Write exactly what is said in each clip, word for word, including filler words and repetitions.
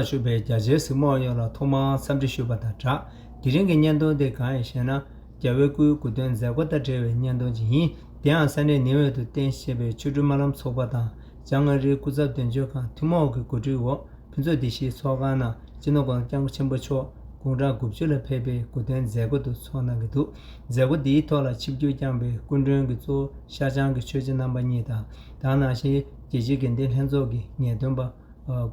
ཞུགས་པའི་རྒྱ་ཆེའི་གཟིགས་མོ་བ་ཡོངས་ལ་ཐོག་མར་འཚམས་འདྲི་ཞུས་པ་དང་སྦྲགས། དེ་རིང་གི་བརྙན་ཐུང་དེ་གང་ཡིན་ཞེ་ན། རྒྱལ་བའི་སྐུའི་གོ་སྟོན་མཛད་སྒོ་དང་འབྲེལ་བའི་བརྙན་ཐུང་ཅིག་ཡིན། དེའང་ས་གནས་ནིའུ་ཡོག་ཏུ་རྟེན་གཞི་བྱས་པའི་ཆོ་འཕྲུལ་སྨོན་ལམ་ཚོགས་པ་དང་། བྱང་ཨ་རིའི་སྐུ་ཚབ་དོན་གཅོད་ཁང་ཐུན་མོང་གི་གོ་སྒྲིག་འོག་ཕུན་ཚོགས་སྡེ་བཞིའི་ཚོགས་ཁང་ནང་སྤྱི་ནོར་༸གོང་ས་༸སྐྱབས་མགོན་ཆེན་པོ་མཆོག་དགུང་གྲངས་དགུ་བཅུ་ལ་ཕེབས་པའི་གོ་སྟོན་མཛད་སྒོ་དེ་ཚོགས་གནང་གི་འདུག་མཛད་སྒོ་འདིའི་ཐོག་ལ་ཆིབས་བསྒྱུར་བསྐྱངས་པའི་སྐུ་མགྲོན་གྱི་གཙོ་བོ་ཤར་བྱང་གི་ཆོས་རྗེ་རྣམ་པ་གཉིས་དང་། དེ་ནང་བཞིན་རྒྱལ་སྤྱིའི་དགེ་ལྡན་ལྷན་ཚོགས་ཀྱི་ངེས་སྟོན་པ་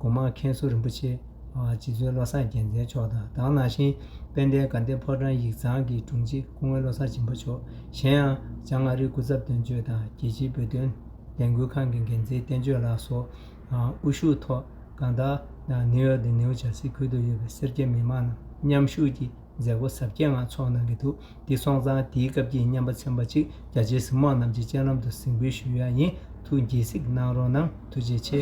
གོང་མ་མཁན་ཟུར་རིན་པོ་ཆེ་རྗེ་བཙུན་བློ་བཟང་རྒྱལ་མཚན་མཆོག་དང་། དེ་ནང་བཞིན་དཔལ་ལྡན་དགའ་ལྡན་ཕོ་བྲང་ཡིག་ཚང་གི་དྲུང་ཆེ་སྐུ་ངོ་བློ་བཟང་སྦྱིན་པ་མཆོག་གཞན་ཡང་བྱང་ཨ་རིའི་སྐུ་ཚབ་དོན་གཅོད་དང་རྒྱལ་སྤྱིའི་བོད་དོན་ལས་འགུལ་ཁང་གི་འགན་འཛིན་བསྟན་ཆོས་ལགས་སོགས་དབུ་བཞུགས་ཐོག་གང་ལྟར་ནིའུ་ཡོག་དང་ནིའུ་ཇར་སི་ཁུལ་དུ་ཡོད་པའི་སེར་སྐྱ་མི་མང་རྣམས་མཉམ་ཞུགས་ཀྱིས་མཛད་སྒོ་གཟབ་རྒྱས་ངང་ཚོགས་གནང་གི་འདུག་འདི་སོང་ཙང་དེའི་སྐབས་ཀྱི་རྔན་པ་ཚན་པ་གཅིག་རྒྱ་ཆེའི་གཟིགས་མོ་བ་རྣམས་ཀྱི་སྤྱན་ལམ་དུ་གཟིགས་འབུལ་ཞུ་ཡ་ཡིན། ཐུགས་དགྱེས་གཟིགས་གནང་རོགས་གནང་། ཐུགས་རྗེ་ཆེ།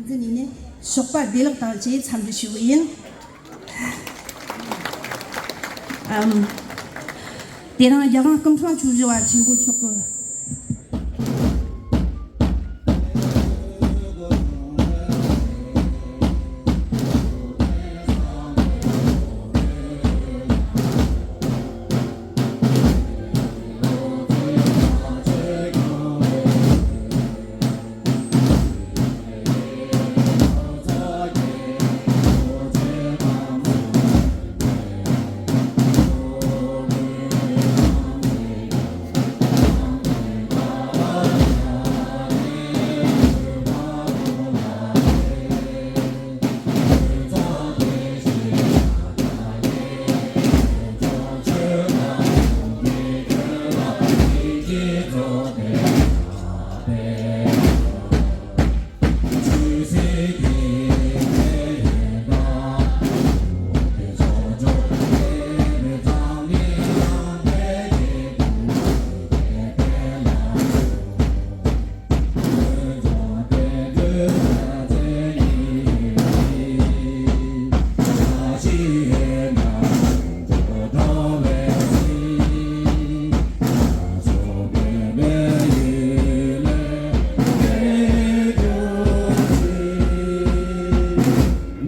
འཛིན་ནས་ནས་ཞོགས་པ་བདེ་ལེགས་དང་བཅས་འཚམས་འདྲི་ཞུ་གི་ཡིན། ཨམ། དེ་རིང་རྒྱལ་དབང་སྐུ་ཕྲེང་བཅུ་བཞི་པ་ཆེན་པོ་མཆོག་གི།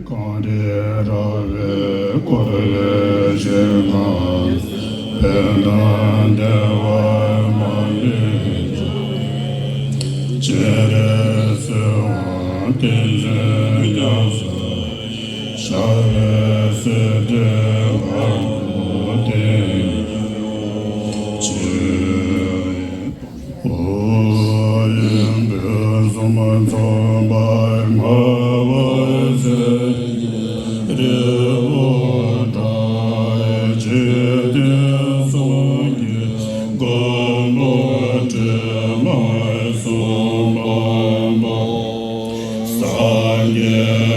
གངས་རི་ར་བས་བསྐོར་བའི་ཞིང་ཁམས། བོད་དང་འདྲ་བར་མ་ལུས་ཀྱང་། སྤྱན་རས་གཟིགས་དབང་བསྟན་འཛིན་རྒྱ་མཚོ། ཞབས་པད་སྲིད་མཐའི་བར་དུ་བརྟན་ཅིང་། ཨོ་ཡེ་ཕུན་སུམ་ཚོགས་པར་སྨྲ་བར་བྱ། རི་བོ་བྲག་ཅན་སྲོག་གི་མགོན་པོ་དྲི་མེད་གསུམ་པ་སངས་རྒྱས།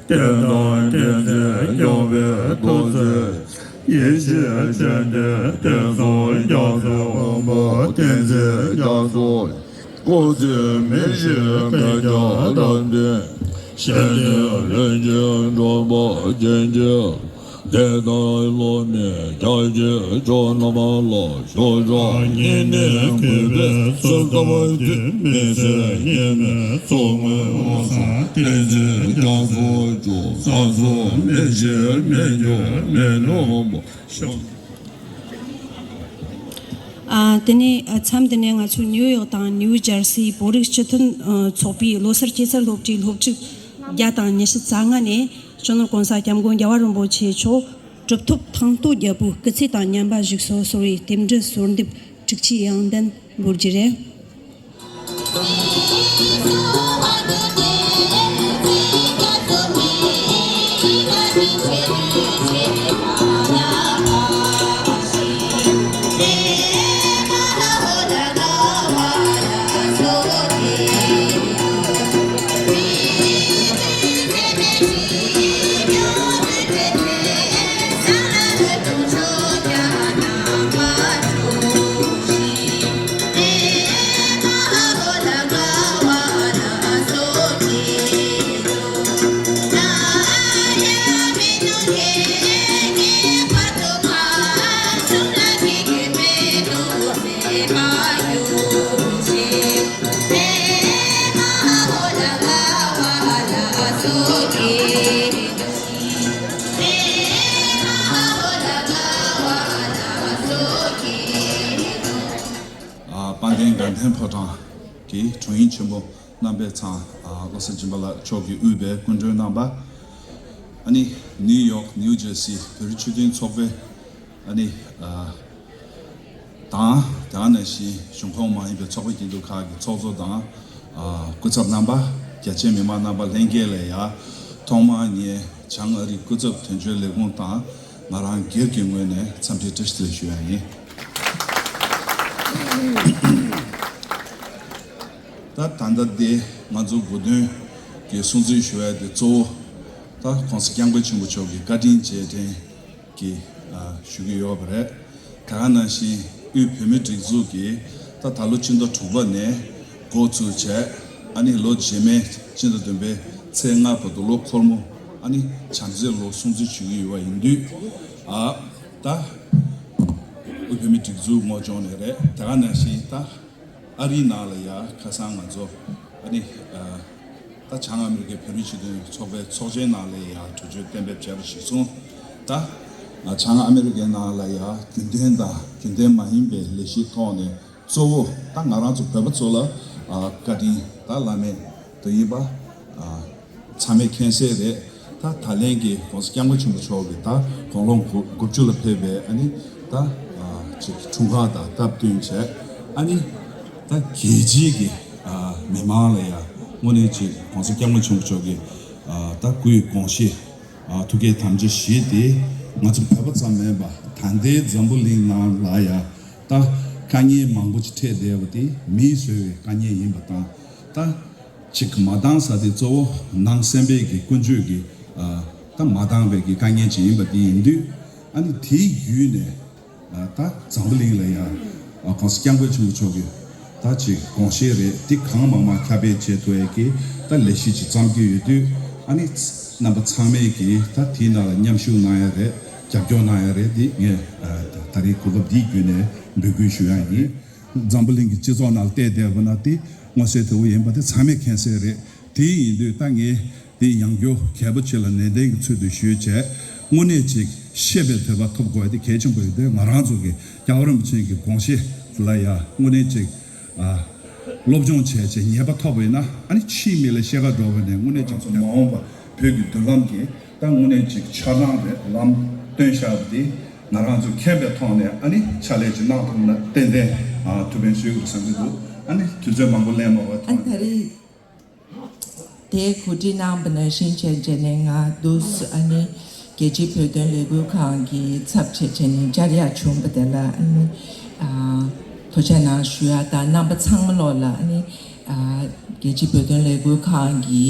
བསྟན་དང་བསྟན་འཛིན་སྐྱོང་བའི་ཐུགས་སྲས། ཡེ་ཤེས་སྤྱན་ལྡན་བསྟན་སྲུང་རྒྱ་མཚོའི་དབང་པོ་བསྟན་འཛིན་རྒྱ་མཚོ། སྐུ་ཚེ་མི་ཤིགས་བསྐལ་བརྒྱར་བརྟན་ཏེ། གཞན་དོན་ལྷུན་གྱིས་གྲུབ་པར་བྱིན་གྱིས། དེ་ལྟར་བླ་མའི་ཕྱག་བཞེས་མཆོག་རྣམ་པ་ལ་ཕྱག་འཚལ། སྙིང་ནས་གུས་པས་གསོལ་བ་འདེབས། མི་ཟད་ཡེ་མའི་གཙོ་མོ་ལྷ་བསངས་བསྟན་འཛིན་རྒྱ་མཚོ་མཆོག། ས་འཚོ་མི་ཤིགས་མི་འགྱུར་མི་ནུབ་པ་ཤོག། ཨ། དེ་ནས་ཨ་མཚམས་འདི་ནས་ང་ཚོས་ནིའུ་ཡོག་དང་ནིའུ་ཇར་སིའི་བོད་རིགས་སྤྱི་མཐུན་ཨ་ཚོགས་པའི་ལོ་སར་སྐྱེད་ཚལ་སློབ་གྲྭའི་སློབ་ཕྲུག་བརྒྱ་དང་ཉི་ཤུ་རྩ་ལྔ་ནས་སྤྱི་ནོར་༸གོང་ས་༸སྐྱབས་མགོན་རྒྱལ་བ་རིན་པོ་ཆེ་མཆོག་གྲུབ་ཐོབ་ཐང་སྟོང་རྒྱལ་པོའི་སྐུ་ཚེ་དང་བསྙེན་པ་བཞུགས་སར་གསོལ་བའི་རྟེན་འབྲེལ་གསོལ་འདེབས་དྲུག་ཅུའི་དབྱངས་ལྡན་འབུལ་རྒྱུ་རེད། ཨ། དཔལ་ལྡན་དགའ་ལྡན་ཕོ་བྲང་གི་དྲུང་ཡིག་ཆེན་པོ་རྣམ་པའི་ཚང་། ཨ། བློ་བཟང་སྦྱིན་པ་ལགས་མཆོག་གིས་དབུས་པའི་སྐུ་མགྲོན་རྣམ་པ། ཨ་ནི་ནིའུ་ཡོག་ནིའུ་ཇར་སི་བོད་རིགས་སྤྱི་མཐུན་ཚོགས་པའི་ཨ་ནི་ཨ་དང་། དེ་ནང་བཞིན་གཞུང་ཁོངས་མ་ཡིན་པའི་ཚོགས་པ་སྐྱིད་སྡུག་ཁག་གི་ཚོགས་གཙོ་དང་། ཨ། སྐུ་ཚབ་རྣམ་པ། རྒྱ་ཆེའི་མི་མང་རྣམ་པ་ལྷན་རྒྱས་ལ་ཡ། ཐོག་མར་ངས་བྱང་ཨ་རིའི་སྐུ་ཚབ་དོན་གཅོད་ལས་ཁུངས་དང་ང་རང་སྒེར་གྱི་ངོས་ནས་འཚམས་འདྲི་བཀྲ་ཤིས་བདེ་ལེགས་ཞུ་ཡ་ཡིན། ད་ད་ལྟ་འདི་ང་ཚོ་དགུ་སྟོན་གྱི་སྲུང་བརྩི་ཞུ་ཡ་དེ་གཙོ་བོ་ད་༸གོང་ས་༸སྐྱབས་མགོན་ཆེན་པོ་མཆོག་གི་བཀའ་དྲིན་རྗེས་དྲན་གྱི་ཨ་ཞུ་གི་ཡོད་པ་རེད། དེ་ག་ནང་བཞིན་དབུས་བོད་མིའི་སྒྲིག་འཛུགས་ཀྱིས་ད་ད་ལོ་སྤྱི་ཟླ་དྲུག་པ་ནས་འགོ་ཚུགས་བྱས། ཨ་ནི་ལོ་རྗེས་མའི་སྤྱི་ཟླ་བདུན་པའི་ཚེས་ལྔ་བར་དུ་ལོ་འཁོར་མོ། ཨ་ནི་བྱམས་བརྩེའི་ལོ་སྲུང་བརྩི་ཞུ་གི་ཡོད་པ་ཡིན་དུས། ཨ། ད་དབུས་བོད་མིའི་སྒྲིག་འཛུགས་ངོས་ཕྱོགས་ནས་རེད། དེ་ག་ནང་བཞིན་ད་ཨ་རིའི་ནང་ལ་ཡ་ཁ་སང་ང་ཚོ་ཨ་ནི་ཨ་ད་བྱང་ཨ་མི་རི་ཀའི་བོད་རིགས་སྤྱི་མཐུན་ཚོགས་པའི་ཚོགས་ཆེན་ནང་ལ་ཡ་གྲོས་ཆོད་གཏན་འབེབས་བྱས་པ་གཞིར་བཟུང་། ད་བྱང་ཨ་མི་རི་ཀའི་ནང་ལ་ཡ་རྒྱུན་ལྡན་དང་རྒྱུན་ལྡན་མ་ཡིན་པའི་ལས་གཞིའི་ཐོག་ནས་གཙོ་བོ་ད་ང་རང་ཚོ་བོད་པ་ཚོ་ལ་ཨ་བཀའ་དྲིན་ད་བླ་མེད་དུ་ཡིན་པ། ཨ། ཚང་མས་མཁྱེན་གསལ་རེད། ད་ད་ལན་གྱི་༸གོང་ས་༸སྐྱབས་མགོན་ཆེན་པོ་མཆོག་གི་ད་དགུང་ལོ་དགུ་བཅུ་ལ་ཕེབས་པའི་ཨ་ནི་ད་ཨ་ཅིག་འཁྲུངས་སྐར་དང་སྟབས་བསྟུན་བྱས། ཨ་ནི་ད་རྒྱལ་སྤྱིའི་གི་ཨ་མི་མང་ལ་ཡ་དངོས་གནས་ཅིག་༸གོང་ས་༸སྐྱབས་མགོན་ཆེན་པོ་མཆོག་གི་ཨ་ད་སྐུའི་དགོངས་གཞི། ཨ། ཐུགས་བསྐྱེད་དམ་བཅའ་བཞི་དེ་ ང་ཚོ་བོད་པ་ཙམ་མིན་པ་ད་ལྟའི་འཛམ་བུ་གླིང་ནང་ལ་ཡ་ད་དཀའ་ངལ་མང་པོ་ཅིག་འཕྲད་བསྡད་པ་དེ་མིས་བཟོས་པའི་དཀའ་ངལ་ཡིན་པ་དང་། ད་ཅིག་མ་འདང་ས་དེ་གཙོ་བོ་ནང་སེམས་པའི་གི་ཀུན་སྤྱོད་ཀྱི་ཨ་ད་མ་འདང་བའི་གི་དཀའ་ངལ་ཅིག་ཡིན་པ་དེ་ཡིན་དུས། ཨ་ནི་དེའི་བརྒྱུད་ནས་ཨ་ད་འཛམ་བུ་གླིང་ལ་ཡ་ཨ་༸གོང་ས་༸སྐྱབས་མགོན་ཆེན་པོ་མཆོག་གི་ད་ཅིག་དགོངས་བཞེད་རེད། དེ་གང་མང་མང་ཁྱབ་སྤེལ་བྱེད་ཐུབ་ཡས་ཀྱི་ད་ལས་གཞི་ཅིག་བརྩམས་ཀྱི་ཡོད་དུས། ཨ་ནི་རྣམ་པ་ཚང་མས་ཀྱིས་ད་དེའི་ནང་ལ་མཉམ་ཞུགས་གནང་ཡ་རེད། རྒྱབ་སྐྱོར་གནང་ཡ་རེད། འདི་ངས་ཨ་ད་རེས་གོ་སྐབས་འདིའི་བརྒྱུད་ནས་འབོད་སྐུལ་ཞུ་ཡ་ཡིན། འཛམ་བུ་གླིང་གི་སྤྱི་ཚོགས་ནང་བལྟས་བསྡད་པ་ན་དེ་མངོན་གསལ་དོད་པོ་ཡིན་པ་དེ་ཚང་མས་མཁྱེན་གསལ་རེད། དེ་ཡིན་དུས་ད་ངས་དེ་ཡང་བསྐྱར་གལ་པོ་ཆེ་ལ་ནན་ཏན་གྱི་ཚུལ་དུ་ཞུས་བྱས། དངོས་གནས་ཅིག་ཤེས་པའི་དོད་པ་ཐོབ་དགོས་དེ་གལ་ཆེན་པོ་ཡིན་དུས། ང་རང་ཚོ་གི་རྒྱལ་བ་རིན་པོ་ཆེ་གི་དགོངས་གཞི་ལ་ཡ་དངོས་གནས་ཅིག་ཨ་སློབ་སྦྱོང་བྱས་བྱས་ཉེས་པ་ཐོབ་པ་ཡིན་ན། ཨ་ནི་ཕྱིའི་མི་ལ་བཤད་ག་འགྲོ་བ་ནས་དངོས་གནས་ཅིག་ང་ཚོ་མ་འོངས་པ་བོད་ཀྱི་མདུན་ལམ་གྱི་ད་དངོས་གནས་ཅིག་ཆ་རང་རེད། ལམ་སྟོན་བཞག་པ་དེ་ང་རང་ཚོ་མཁྱེན་པའི་ཐོག་ནས་ཨ་ནི་ཕྱག་ལས་ཅིག་གནང་ཐུབ་ན་ཏན་ཏན་ཨ་ཐུགས་ཕན་གསོས་ཀྱི་རེད་བསམ་གྱི་འདུག་ཨ་ནི་དུས་ཚོད་མང་པོ་ལེན་མ་བར་ཐོག་ནས། ཨ་ནི་ད་རེས་དེ་གོ་སྒྲིག་གནང་བ་ནང་བཞིན་བྱས་བྱས་ནས། ང་དུས་ཨ་ནི་རྒྱལ་སྤྱིའི་བོད་དོན་ལས་འགུལ་ཁང་གི་ཚབ་བྱས་བྱས་ནས་བཅར་ཡག་བྱུང་བ་དེ་ལ་ཨ་ནི་ཨ་ཐུགས་རྗེ་གནང་ཞུ་ཡག་དང་། རྣམ་པ་ཚང་མ་ལོག་ལ་ཨ་ནི་ཨ་རྒྱལ་སྤྱིའི་བོད་དོན་ལས་འགུལ་ཁང་གི་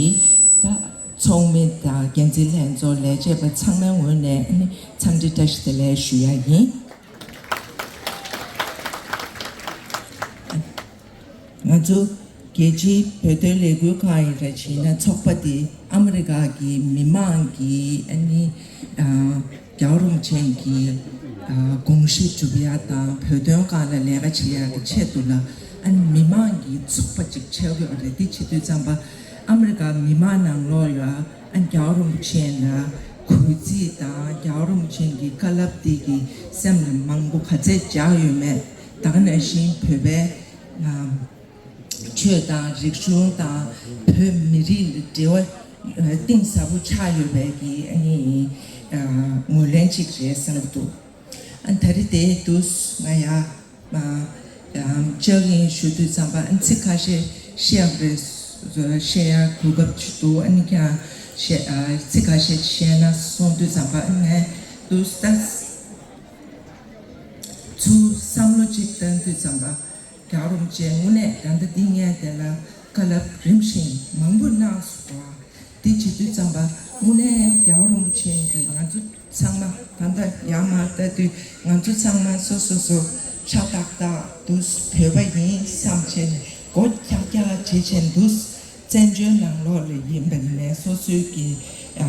ད་ཚོགས་མི་དང་འགན་འཛིན་ལྷན་ཚོགས་ལས་བྱེད་པ་ཚང་མའི་ངོས་ནས་ཨ་ནི་འཚམས་འདྲི་བཀྲ་ཤིས་བདེ་ལེགས་ཞུ་ཡག་ཡིན། ང་ཚོ་རྒྱལ་སྤྱིའི་བོད་དོན་ལས་འགུལ་ཁང་ཡིན་ར་བྱས་ན་ཚོགས་པ་དེ་ཨ་མི་རི་ཀ་གི་མི་མང་གིས་ཨ་ནི་ཨ་རྒྱལ་བ་རིན་པོ་ཆེ་གི་ཨ་དགོངས་གཞི་སྒྲུབ་ཡག་དང་། བོད་དོན་སྒང་ལ་ལས་ཀ་བྱེད་ཡག་གི་ཆེད་དུ་ལ་ཨ་ནི་མི་མང་གི་ཚོགས་པ་ཅིག་ཆགས་ཡོད་རེད། དེ་བྱེད་དུས་ཙམ་པ་ཨ་མི་རི་ཀ་མི་མང་ནང་ལོགས་ལ་ཨ་ནི་རྒྱལ་བ་རིན་པོ་ཆེ་ལ་གུས་བརྩི་དང་། རྒྱལ་བ་རིན་པོ་ཆེ་གི་བཀའ་སློབ་དེ་གི་སེམས་ལ་མང་པོ་ག་ཚད་འཇགས་ཡོད་མེད། ད་ག་ནང་བཞིན་བོད་པའི་ཨ་ཆོས་དང་རིག་གཞུང་དང་བོད་མི་རིགས་ལ་འབྲེལ་བ་གཏིང་ཟབ་པོ་ཆགས་ཡོད་པའི་གི་ཨ་ནི་ངོས་ལེན་ཅིག་རེད་བསམ་གྱི་འདུག་ཨ་ད་རེས་དེ་དུས་ང་ཡ་ཨ་ལྕགས་ཡིན་ཞུ་དུས་ཙམ་པ་ཨ་ཚིག་ཁ་ཤས་བཤད་ཡག་རེད། བཤད་ཡག་གོ་སྐབས་ཅིག་འདུག་ཨ་ནི་ཀྱང་བཤད་ཨ་ཚིག་ཁ་ཤས་བཤད་ན་གསུང་དུས་ཙམ་པ་ཨ་ངས་དུས་ད་ཚུར་བསམ་བློ་ཅིག་བཏང་དུས་ཙམ་པ། རྒྱལ་བ་རིན་པོ་ཆེ་དངོས་གནས་ད་ལྟ་འདི་ངས་དེ་ལ་བཀའ་སློབ་རིམ་བཞིན་མང་པོ་གནང་སོང་བ། འདི་བྱེད་དུས་ཙམ་པ་དངོས་གནས་རྒྱལ་བ་རིན་པོ་ཆེ་གིས་ང་ཚོ་ཚང་མ་ད་ལྟ་ཡར་མར་ལྟ་དུས་ང་ཚོ་ཚང་མ་སོ་སོ་སོ་ཤ་སྟག་སྟག་འདུག་བོད་པ་ཡིན་བསམ་བྱས་ནས་མགོ་འཁྱག་འཁྱག་བྱེད་བྱས་འདུག་བཙན་བྱོལ་ནང་ལོགས་ལ་ཡིན་པ་ནས་སོ་སོའི་གི་ཨ་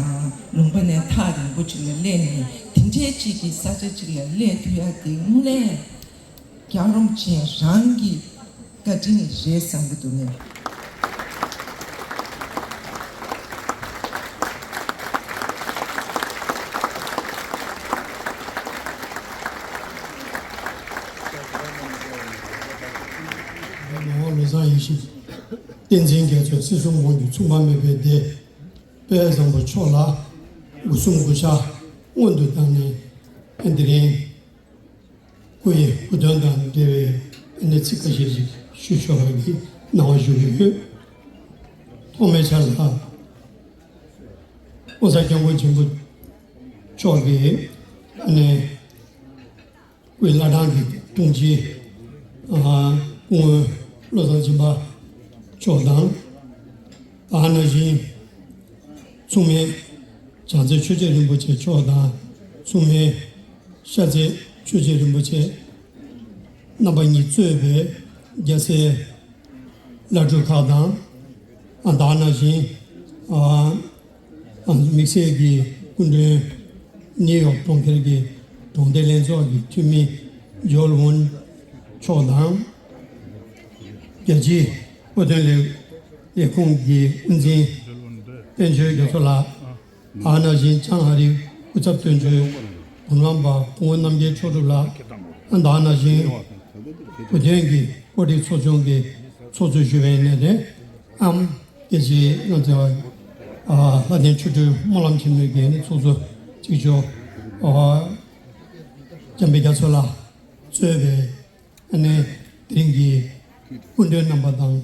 ལུང་པ་ནས་ཐག་རིང་པོ་ཅིག་ལ་སླེབས་ནས་དེ་འདྲའི་ཅིག་གི་ས་ཆ་ཅིག་ལ་སླེབས་ཐུབ་ཡག་དེ་དངོས་གནས། རྒྱལ་བ་རིན་པོ་ཆེ་རང་གི་བཀའ་དྲིན་རེད་བསམ་གྱི་འདུག་ངས། མ་འོངས་ལོ་བཟང་ཡིད་བཞིན། བསྟན་འཛིན་རྒྱ་མཚོའི་སྲིད་གསུམ་དབང་སྒྱུར་མཚུངས་པ་མེད་པའི་སྡེ། དཔལ་བཟང་པོ་མཆོག་ལ་སྒོ་གསུམ་གུས་ཕྱག་སྔོན་དུ་བཏང་ནས། འདི་རིང་སྐུ་ཡི་སྐུ་དོན་དང་འབྲེལ་བའི་གནས་ཚིག་ཁ་ཤས་ཤིག་ཞུ་ཆོག་པའི་གནང་བ་ཞུ་གི་ཡོད། ཐོག་མའི་ཆར་ལ་༸གོང་ས་༸སྐྱབས་མགོན་ཆེན་པོ་མཆོག་གིས་ཨ་ནི་སྐུའི་བླ་བྲང་གི་དྲུང་ཆེ་ཨ་སྐུ་ངོ་བློ་བཟང་སྦྱིན་པ་མཆོག་དང་། ད་ག་ནང་བཞིན་མཚུངས་མེད་བྱང་རྩེ་ཆོས་རྗེ་རིན་པོ་ཆེ་མཆོག་དང་། མཚུངས་མེད་ཤར་རྩེ་ཆོས་རྗེ་རིན་པོ་ཆེ་རྣམ་པ་གཉིས་གཙོས་པའི་རྒྱལ་སྲས་བླ་སྤྲུལ་ཁག་དང་། ཨ་ད་ག་ནང་བཞིན་ཨ་ཨ་དམིགས་བསལ་གྱི་སྐུ་མགྲོན་ནིའུ་ཡོག་གྲོང་ཁྱེར་གྱི་གྲོང་སྡེ་ལྷན་ཚོགས་ཀྱི་འཐུས་མི་ཇོལ་ཝུན་མཆོག་དང་། རྒྱལ་སྤྱིའི་བོད་དོན་ལས་ལས་ཁུངས་ཀྱི་དབུ་འཛིན་དཔལ་འབྱོར་རྒྱ་མཚོ་ལགས། ཨ་ནང་བཞིན་བྱང་ཨ་རིའི་སྐུ་ཚབ་དོན་གཅོད་གདམས་ངག་པ་སྐུ་ངོ་རྣམ་རྒྱལ་མཆོག་གྲུབ་ལགས། ཨ་ད་ནང་བཞིན་བོད་དོན་གྱི་བཀོད་སྒྲིག་ཚོགས་ཆུང་གི་ཚོགས་གཙོ་ཞུ་བའི་གནས་དེ་ཨམ་རྒྱལ་སྤྱིའི་ང་ཚོའི་ཨ་ལྷ་ལྡན་ཆོ་འཕྲུལ་སྨོན་ལམ་ཆེན་མོའི་གི་གནས་ཚོགས་གཙོ་གཅིག་ལྕོགས་ཨ་འཇམ་དཔལ་རྒྱ་མཚོ་ལགས་གཙོས་པའི་ཨ་ནི་དེ་རིང་གི་སྐུ་མགྲོན་རྣམ་པ་དང་།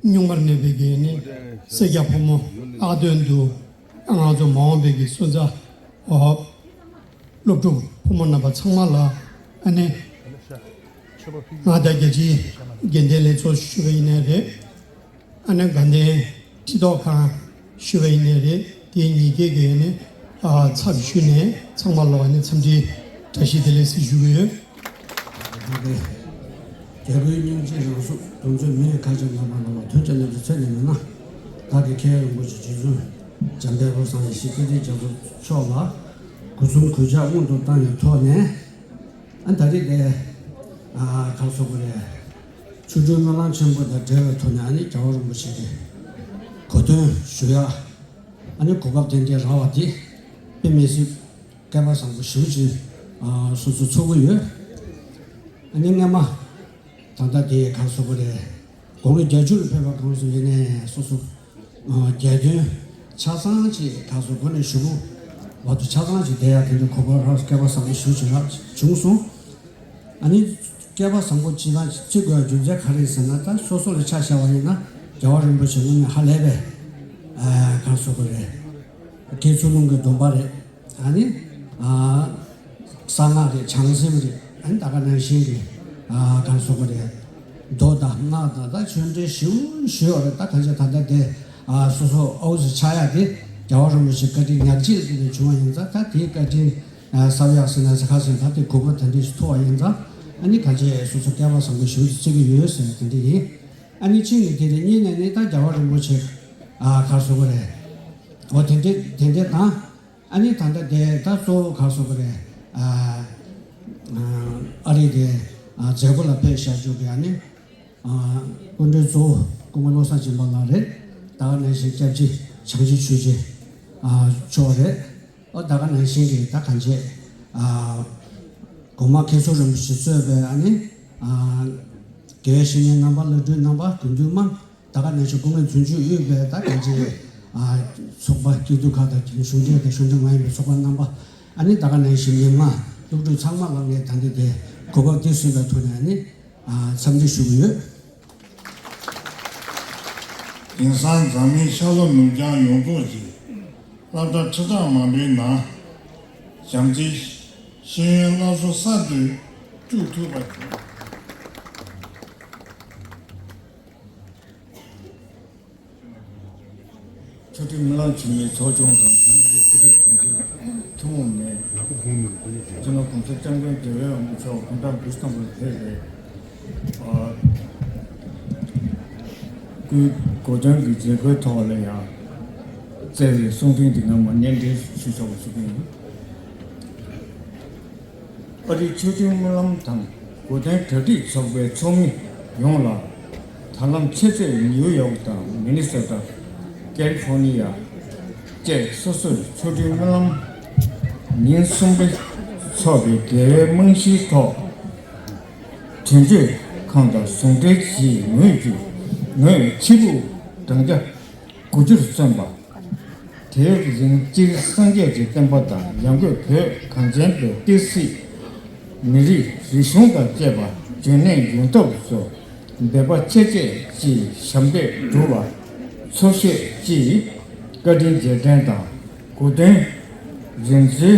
སྙུང་མར་གནས་པའི་གི་ཨ་ནི་སེར་སྐྱ་ཕོ་མོ་ལྷག་དོན་དུ་ང་ཚོ་མ་འོངས་པའི་གི་སོན་རྩ་འོ་ སློབ་ཕྲུག་ཕོ་མོ་རྣམ་པ་ཚང་མ་ལ་ཨ་ནི་མངའ་བདག་རྒྱལ་སྤྱིའི་དགེ་ལྡན་ལྷན་ཚོགས་ཞུ་བ་ཡིན་ནའི་རེད། ཨ་ནི་དགའ་ལྡན་སྤྱི་ཚོགས་ཁང་ཞུ་བ་ཡིན་ནའི་རེད། དེ་གཉིས་ཀའི་གི་ནི་ཨ་ཚབ་ཞུས་ནས་ཚང་མ་ལ་ཨ་ནི་འཚམས་འདྲིའི་བཀྲ་ཤིས་བདེ་ལེགས་ཟེར་ཞུ་གི་ཡོད། རྒྱལ་པོའི་སྙིང་རྗེ་རང་གཟུགས་གདུང་འཚོབ་མི་ཡི་ཁ་ཆེམས་ལ་མ་ལོག་པ་དོན་ཅན་རྣམས་ཀྱི་ཚེ་ནས་མེད་ན། བདག་གི་མཁྱེན་ཡོན་རིན་པོ་ཆེ་རྗེ་བཙུན་འཇམ་དཔལ་ལྷ་བཟང་ཡེ་ཤེས་བཀའ་དྲིན་རྒྱ་མཚོ་མཆོག་ལ་གུས་འཛོམས་གུས་ཕྱག་སྔོན་དུ་བཏང་བའི་ཐོག་ནས། ཨ་ད་རེས་དེ་ཨ་ག་རེ་ཟེར་དགོས་རེད། ཆོ་འཕྲུལ་སྨོན་ལམ་ཆེན་པོ་དང་འབྲེལ་བའི་ཐོག་ནས་ཨ་ནི་རྒྱལ་བ་རིན་པོ་ཆེ་གི་གོ་སྟོན་ཞུ་ཡག་ཨ་ནི་གོ་སྐབས་དེ་འདྲའི་རག་པ་དེ་དཔེ་མི་སྲིད་སྐལ་པ་བཟང་པོ་ཞེ་པོ་ཅིག་ཨ་སོ་སོ་ཚོར་གྱི་ཡོད། ཨ་ནི་སྔན་མ་ད་ལྟ་དེ་ག་རེ་ཟེར་དགོས་རེད། དགུང་ལོ་བརྒྱད་ཅུ་ལ་ཕེབས་པ་གང་སོང་ཡིན་ནའི་སོ་སོ་ཨ་རྒྱལ་དོན་ཆ་ཚང་ཅིག་ག་རེ་ཟེར་དགོས་ནས་ཞུ་བོ་བར་དུ་ཆ་ཚང་ཅིག་བསྡད་ཡག་དེ་འདྲའི་གོ་སྐབས་རག་སྐལ་པ་བཟང་པོ་ཞེ་པོ་ཅིག་རག་བྱུང་སོང་། ཨ་ནི་སྐལ་པ་བཟང་པོ་ཅིག་ལ་བརྩི་དགོས་རྒྱུ་མཚན་ག་རེ་ཟེར་ན། ད་སོ་སོ་ལ་ཆ་བཞག་པ་ཡིན་ན་རྒྱལ་བ་རིན་པོ་ཆེ་དངོས་གནས་ཧ་ལས་པའི་ཨ་ག་རེ་ཟེར་དགོས་རེད། དགེ་ཚུལ་སློང་གི་སྡོམ་པ་རེད། ཨ་ནི་ཨ་གསང་སྔགས་རེད། བྱང་སེམས་རེད། ཨ་ནི་ད་ག་ནང་བཞིན་གྱི་ཨ་ག་རེ་ཟེར་དགོས་རེད། མདོ་དང་སྔགས་དང་ད་ཆོས་འབྲེལ་ཞེ་པོ་ཞུས་ཡོད་རེད། ད་གང་ཅི་ད་ལྟ་དེ་ཨ་སོ་སོ་ཨའུ་ཟེར་ཆགས་ཡག་དེ་རྒྱལ་བ་རིན་པོ་ཆེ་བཀའ་དྲིན་ཉག་གཅིག་ལ་བརྟེན་ནས་བྱུང་བ་ཡིན་ཙང་། ད་དེའི་བཀའ་དྲིན་ཨ་གསབ་ཡག་ཟེར་ན་ཟེར་ཁ་ཟེར་ད་དེ་གོ་སྐབས་དེ་འདྲ་ཞིག་ཐོབ་པ་ཡིན་ཙང་། ཨ་ནི་གང་ཅི་སོ་སོ་སྐལ་པ་བཟང་པོ་ཞེ་པོ་ཅིག་བརྩི་གི་ཡོད་ཟེར་དེ་འདྲ་ཡིན། ཨ་ནི་གཅིག་ནས་དེ་རེད། གཉིས་ནས་ནི་ད་རྒྱལ་བ་རིན་པོ་ཆེ་ཨ་ག་རེ་ཟེར་དགོས་རེད། འོ་དེ་འདྲ་དེ་འདྲ་དང་། ཨ་ནི་ད་ལྟ་དེ་ད་གཙོ་བོ་ག་རེ་ཟེར་དགོས་རེད། ཨ་ཨ་རི་དེ་ཨ་མཛད་སྒོ་ལ་ཕེབས་བཞག་རྒྱུ་གི་ཨ་ནི་ཨ་སྐུ་མགྲོན་གཙོ་བོ་སྐུ་ངོ་བློ་བཟང་སྦྱིན་པ་ལགས་རེད། ད་ག་ནང་བཞིན་སྐྱབས་རྗེ་བྱང་ཆུབ་ཆོས་རྗེ་ཨ་མཆོག་རེད། ཨོ་ད་ག་ནང་བཞིན་གྱི་ད་གང་ཅི་ཨ་གོང་མ་མཁན་ཟུར་རིན་པོ་ཆེ་གཙོས་པའི་ཨ་ནི་ཨ་དགེ་བའི་བཤེས་གཉེན་རྣམ་པ། བླ་སྤྲུལ་རྣམ་པ། དགེ་འདུན་དམངས། ད་ག་ནང་བཞིན་སྐུ་ངོ་རྫུན་ཆུ་དབུས་པའི་ད་གང་ཅི་ཨ་ཚོགས་པ་སྐྱིད་སྡུག་ཁག་དང་གཞུང་འབྲེལ་དང་གཞུང་འབྲེལ་མ་ཡིན་པའི་ཚོགས་པ་རྣམ་པ། ཨ་ནི་ད་ག་ནང་བཞིན་མི་མང་སློབ་ཕྲུག་ཚང་མ་ལ་ངས་ད་འདི་དེ་གོ་སྐབས་འདི་བཟོས་པའི་ཐོག་ནས་ཨ་ནི་ཨ་འཚམས་འདྲི་ཞུ་གི་ཡོད། དེང་སང་འཛམ་གླིང་ཤར་ལྷོ་ནུབ་བྱང་ཡོངས་རྫོགས་ཀྱི་སློབ་གྲྭ་ཁྲི་ཕྲག་མང་པོའི་ནང་བྱམས་བརྩེའི་ཤེས་ཡོན་སློབ་གསོ་གསར་དུ་བཅུག་ཐུབ་པ་བྱུང་། ཆོ་འཕྲུལ་སྨོན་ལམ་ཆེན་མོའི་ཚོགས་ཆུང་དང་བྱང་ཨ་རིའི་སྐུ་ཚབ་དོན་གཅོད་ཐུན་མོང་མའི་སྤྱི་ནོར་༸གོང་ས་༸སྐྱབས་མགོན་རྒྱལ་བའི་དབང་པོ་མཆོག་དགུང་གྲངས་དགུ་བཅུ་ཐམ་པར་ཕེབས་པའི་སྐུའི་གོ་སྟོན་གྱི་མཛད་སྒོའི་ཐོག་ལ་ཡང་བསྩལ་བའི་གསུང་འཕྲིན་འདི་ངས་མར་སྙན་སྒྲོན་ཞུ་ཆོག་པ་ཞུ་གི་ཡིན། ཨ་རིའི་ཆོ་འཕྲུལ་སྨོན་ལམ་དང་གོ་སྟོན་གྲ་སྒྲིག་ཚོགས་པའི་ཚོགས་མི་ཡོངས་ལ། ད་ལམ་ཕྱི་ཚེས་ནིའུ་ཡོག་དང་མི་ནི་སོ་ཊ། ཀལ་ལི་ཧྥོར་ནི་ཡ་བཅས་སོ་སོར་ཆོ་འཕྲུལ་སྨོན་ལམ་ཉིན་གསུམ་པའི་ཚོགས་པའི་རྒྱལ་བའི་རྨང་གཞིའི་ཐོག་དོན་གཅོད་ཁང་དང་ཟུང་འབྲེལ་གྱིས་ངོས་ཀྱི་ངོས་ཕྱི་ཕུག་གྲངས་ཀྱ་དགུ་བཅུར་བརྩམས་པ། དེའི་རིང་སྤྱིར་སངས་རྒྱས་ཀྱི་བསྟན་པ་དང་ཡང་སྒོས་བོད་གངས་ཅན་པའི་གཏེར་སྲིད་མི་རིགས་རིག་གཞུང་དང་བཅས་པ་འཇོན་ནད་ཡོང་ཐབས་སུ་འབད་པ་ཆེ་བཅས་ཀྱིས་ཞབས་འདེགས་བསྒྲུབས་པ། ཚོགས་བཤད་ཀྱིས་བཀའ་དྲིན་རྗེས་དྲན་དང་གོ་སྟོན་རིམ་བརྩེའི་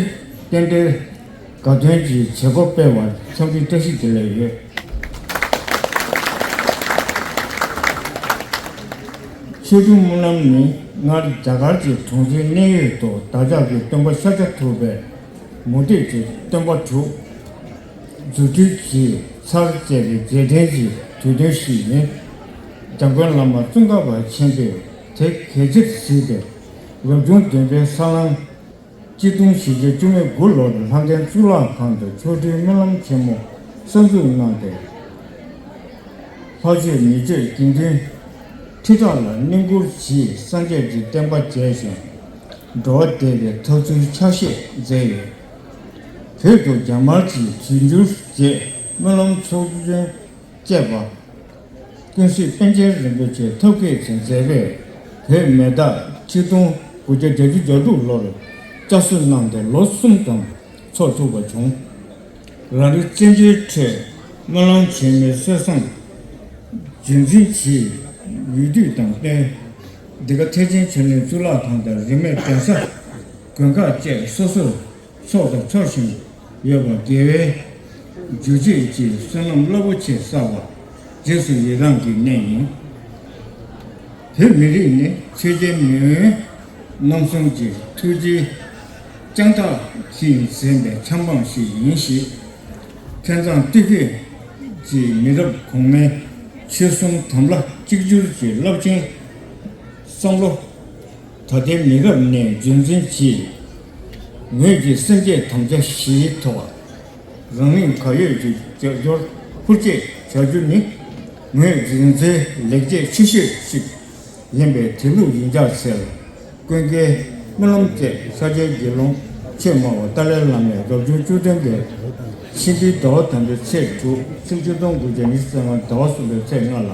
རྟེན་འབྲེལ་དགའ་སྟོན་གྱི་བྱེད་སྒོ་སྤེལ་བར་འཚམས་འདྲིའི་བཀྲ་ཤིས་བདེ་ལེགས་ཡོད། ཆོ་འཕྲུལ་སྨོན་ལམ་ནི་སྔར་རྒྱ་གར་གྱི་གྲོང་ཚོའི་གནད་ཡོད་དུ་བདག་ཅག་གི་སྟོན་པ་ཤཱཀྱ་ཐུབ་པའི་མུ་སྟེགས་ཀྱི་སྟོན་པ་དྲུག་རྫུ་འཕྲུལ་གྱི་ཚར་བཅད་པའི་རྗེས་དྲན་གྱི་དུས་སྟོན་ཞིག་ཡིན། འཇམ་མགོན་བླ་མ་ཙོང་ཁ་པ་ཆེན་པོས་དེ་གལ་ཆེར་གཟིགས་ཏེ། རབ་བྱུང་བདུན་པའི་ས་གླང་གཅིག་སྟོང་བཞི་བརྒྱ་བཅུ་མེད་དགུ་ལོར་ལྷ་ལྡན་གཙུག་ལག་ཁང་དུ་ཆོ་འཕྲུལ་སྨོན་ལམ་ཆེན་མོ་གསར་འཛུགས་གནང་སྟེ། ལྷ་མཆོད་མི་མཆོད་དགེ་འདུན་ཁྲི་ཕྲག་ལ་བསྙེན་བཀུར་གྱིས་སངས་རྒྱས་ཀྱི་བསྟན་པ་མཇལ་ཞིང་། འགྲོ་བ་བདེ་བའི་ཐབས་ཚུལ་ཕྱག་བཞེས་མཛད་ཡོད། བོད་དུ་རྒྱ་དམར་གྱི་དུས་འགྱུར་རྗེས་སྨོན་ལམ་ཚོགས་ཆེན་བཅས་པ། ཀུན་གཟིགས་པཎ་ཆེན་རིན་པོ་ཆེ་ཐབས་མཁས་ཀྱིས་མཛད་པས། བོད་མི་དག་ཆིག་སྟོང་དགུ་བརྒྱ་བརྒྱད་ཅུ་གྱ་དྲུག་ལོར་བསྐྱར་གསོ་གནང་སྟེ་ལོ་གསུམ་ཙམ་འཚོགས་ཐུབ་པ་བྱུང་། རང་རེའི་བཙན་བྱོལ་ཁྲོད་སྨོན་ལམ་ཆེན་མོའི་སྲོལ་བཟང་རྒྱུན་འཛིན་གྱིས་འོས་བསྡུ་དང་བསྟུན། འདི་ག་ཐེག་ཆེན་ཆོས་གླིང་གཙུག་ལག་ཁང་དང་རིས་མེད་གདན་ས་དགོན་ཁག་བཅས་སོ་སོར་ཚོགས་དང་ཚོགས་ཤིང་ ཡོད་པ། དགེ་བའི་རྒྱུ་བྱེད་ཀྱི་བསོད་ནམས་རླབས་པོ་ཆེ་བསགས་པ། རྗེས་སུ་ཡི་རང་གི་གནས་ཡིན། བོད་མི་རིགས་ནི་ཆོས་རྒྱལ་མེས་དབོན་རྣམ་གསུམ་གྱི་ཐུགས་རྗེའི་དཔྱང་ཐག་གིས་འཛིན་པའི་ཆབ་འབངས་ཤིག་ཡིན་ཞིང་། མཁས་མཛངས་བསྟོད་རྒྱས་ཀྱི་མི་རབས་གོང་མའི་ཆོས་སྲུང་དམ་ལྷ་གཅིག་གྱུར་གྱི་རླབས་ཆེན་བསམ་བློ། ད་ལྟའི་མི་རབས་ནས་རྒྱུན་འཛིན་གྱིས། ངོས་ཀྱི་སེམས་བསྐྱེད་དམ་བཅའ་བཞིའི་ཐོག་རང་ནུས་གང་ཡོད་ཀྱིས་རྒྱབ་སྐྱོར་ཧུར་བསྐྱེད་བྱ་རྒྱུ་ནི། ངོས་རིག་འཛིན་ལེགས་སྐྱེས་ཆེ་ཤོས་ཤིག་ཡིན་པའི་དེ་ལུགས་ཡིན་ཀྱང་ཟེར། ཀུན་དགའི་སྨོན་ལམ་བཅས་ཤཱཀྱའི་དགེ་སློང་ཆེས་སྨྲ་བ་ཏཱ་ལའི་བླ་མའི་རབ་བྱུང་བཅུ་བདུན་པའི་ཕྱི་འདུལ་ཟླ་བ་དང་པོའི་ཚེས་དྲུག་སྤྱི་ལོ་ཆིག་སྟོང་དགུ་བརྒྱ་ཉི་ཤུ་རྩ་ལྔ་ཟླ་བ་གསུམ་པའི་ཚེས་ལྔ་ལ།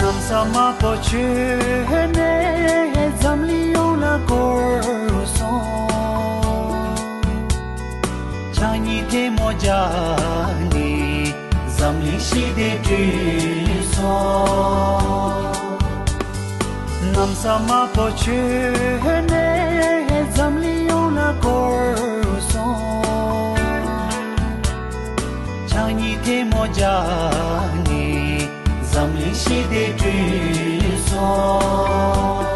གནམ་ས་དམར་པོ་བྱོན་ནས་འཛམ་གླིང་ཡོངས་ལ་བསྐོར་སོང་། ཕྱག་གཉིས་ཐལ་མོ་སྦྱར་ནས་འཛམ་གླིང་ཞི་བདེ་བསྐྲུན་སོང་། གནམ་ས་དམར་པོ་བྱོན་ནས་འཛམ་གླིང་ཡོངས་ལ་བསྐོར་སོང་། ཕྱག་གཉིས་ཐལ་མོ་སྦྱར་ནས་འཛམ་གླིང་ཞི་བདེ་བསྐྲུན་སོང་།